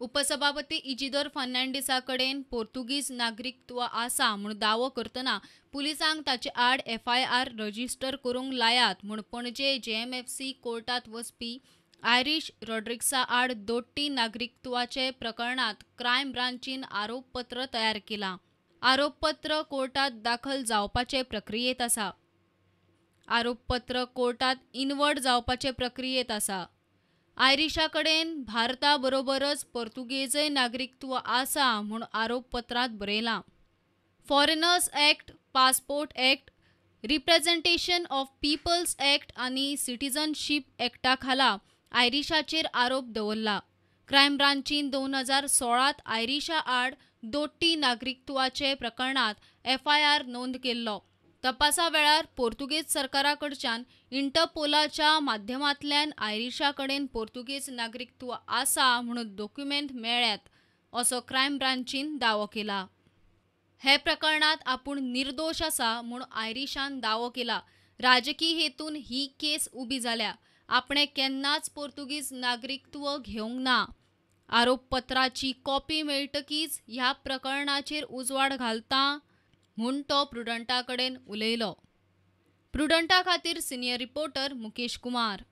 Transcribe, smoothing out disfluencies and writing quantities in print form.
उपसभापती इजिदोर फर्नांडीसा कडेन पोर्तुगीज नागरिकत्व आसा म्हूण दावो करतना पुलिसांक ताचे आड एफआयआर रजिस्टर करूंक लायात म्हूण पणजे जेएमएफसी कोर्टात वचपी आयरीश रॉड्रिग्सा आड दोट्टी नागरिकत्वाचे प्रकरणांत क्रायम ब्रांचीन आरोपपत्र तयार केलां. आरोपपत्र कोर्टात दाखल जावपाचे प्रक्रियेंत आसा. आरोपपत्र कोर्टात इनवर्ड जावपाचे प्रक्रियेंत आसा. आयरिशा कडेन भारता बरोबरच पोर्तुगेजय नागरिकत्व आसा म्हूण आरोपपत्रांत बरयलां. Foreigners act, passport act, representation of peoples act आनी सिटीजनशीप एक्टा खाला आयरिशाचेर आरोप दवरला. क्रायम ब्रांचीन 2016 आयरिशा आड दोट्टी नागरिकत्वाचे प्रकरणांत एफआयआर नोंद केल्लो. तपासा वेळार पोर्तुगेज सरकारा कडच्यान इंटरपोलाच्या माध्यमांतल्यान आयरिशा कडेन पोर्तुगेज नागरिकत्व आसा म्हणून दोक्युमेंत मेळ्ळ्यात असो क्रायम ब्रांचीन दावो केला. हे प्रकरणांत आपूण निर्दोश आसा म्हूण आयरिशान दावो केला. राजकी हेतून ही केस उबी जाल्या. आपणे केन्नाच पोर्तुगीज नागरिकत्व घेवंक ना. आरोपपत्राची कॉपी मेळटकीच ह्या प्रकरणाचेर उजवाड घालता म्हूण तो प्रुडंटा कडेन उलयलो. प्रुडंटा खातीर सिनियर रिपोर्टर मुकेश कुमार.